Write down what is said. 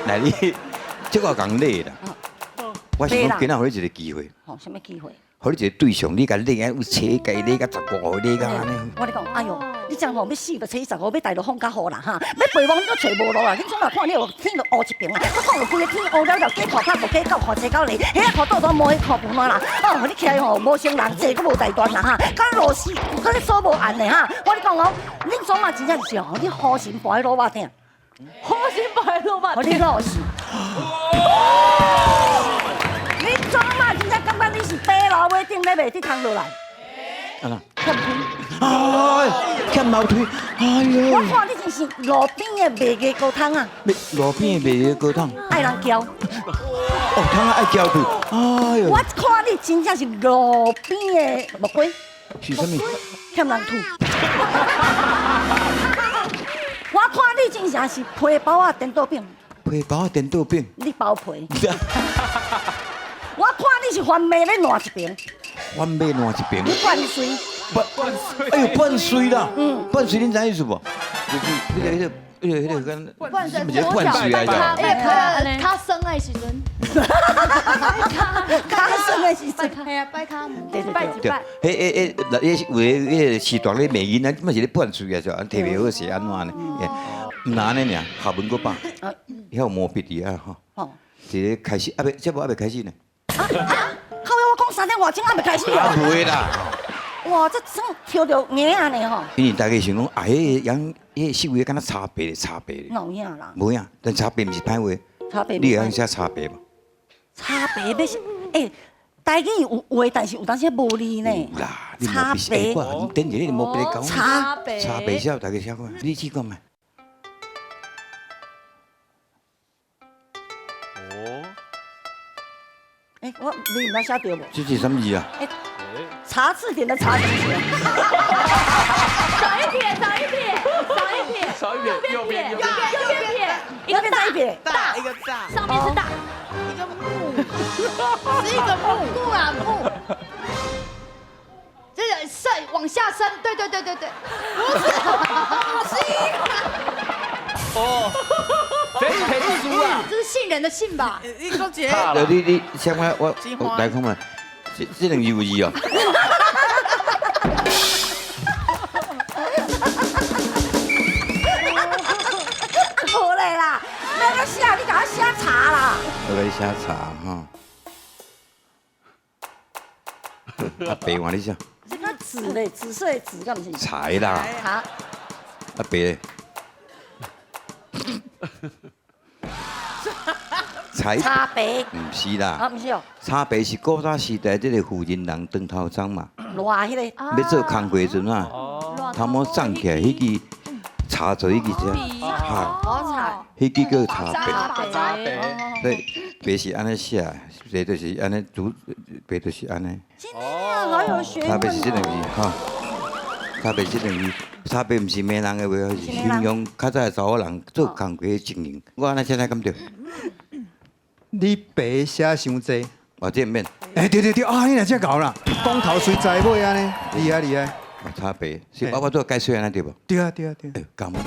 來你這個共禮啦。我是講今仔予你一個機會。吼，啥物機會？予你一個對象，你共禮啊，有車共禮甲15禮甲按呢。我咧講，哎喲，你這樣吼欲死就初15，欲大路風較好啦哈，欲陪王你都揣無路啦。恁總嘛看你有天就烏一爿啦，我看有規个天烏了了，假看較無假狗，看車狗犁，遐看倒倒無彼看盤啦。哦，你徛吼無成人，坐閣無大段啦哈，敢螺絲，敢咧鎖無按的哈。我咧講哦，恁總嘛真正是吼，你好心跋喺卤肉頂，好心跋喺卤肉予你老死。恁總嘛真正感覺你是白老尾頂咧袂得通落來。啊啦，欠推。哎，欠毛推，哎呦！我看你真是路邊的賣牙膏桶啊！路邊的賣牙膏桶。愛人撬。哦，桶仔愛撬去，哎呦！我看你真正是路邊的木瓜。是啥物？欠人吐。我看你真正是皮包仔顛倒餅。皮包仔顛倒餅。你包皮。我看你是番麥咧爛一爿。番麥爛一爿。你半碎。半碎。哎呦，半碎啦。嗯。半碎，恁知影意思無？就是彼个、彼个、彼个，是毋是半碎來著？欸，較耍的時陣。較耍的時陣。係啊，拜跤。對對對。對，彼、彼、彼，彼有的彼个時代咧罵囡仔，這嘛是咧半碎啊，就提袂好勢按怎呢？毋若按呢爾，學問閣百，遐有毛筆佇遐吼。哦。一个開始，啊未，這無猶未開始呢。啊啊！靠腰，我講3點外鐘猶未開始哦。袂啦。哇，這算抽著硬仔呢吼。因為大家想講，啊，彼个人，彼个思維敢若差白咧，差白咧。哪有影啦？無影，但差白毋是歹話。差白。你會曉寫差白無？差白欲寫，欸，台語有話，但是有當時無字呢。有啦，你毛筆寫，我頂一日毛筆咧講。差白。差白寫，大家寫看，你試看覓。欸，我你毋捌寫著無？這是啥物字啊？欸，查字典的查什麼字？少一撇，少一撇，少一撇，少一撇，右邊，右邊撇，一個大一撇，大一個大，上面是大，一個木，是一個木木啊木，這個伸往下伸，對對對對對，不是，不是一個，哦。這是天書啊！這是杏仁的杏吧？你講一個。你你，先我我來看覓，這兩字有字哦。無咧啦，欲按怎寫，你共我寫茶啦。我共你寫茶吼。啊白換你寫。這個紫咧，紫色的紫，敢毋是？茶啦。茶。啊白咧。茶白，毋是啦，啊毋是哦。茶白是古早時代這個婦人人長頭鬃嘛，熱彼個，欲做工課時陣啊，頭毛長起來，彼支茶做彼支啥？哈，彼支叫茶白。茶白，對，白是按呢寫，白就是按呢煮，白就是按呢。真的啊，好有學問。茶白是這兩字哈，茶白這兩字。茶白毋是罵人的話，是形容較早的查某人做工課的情形。我按呢寫敢對？你白寫傷濟，哦，這毋免。欸，對對對，啊，你若這𠢕啦，講頭隨知尾按呢，厲害厲害。哦，茶白，是我我做解說按呢對無？對啊對啊對。欸，敢有。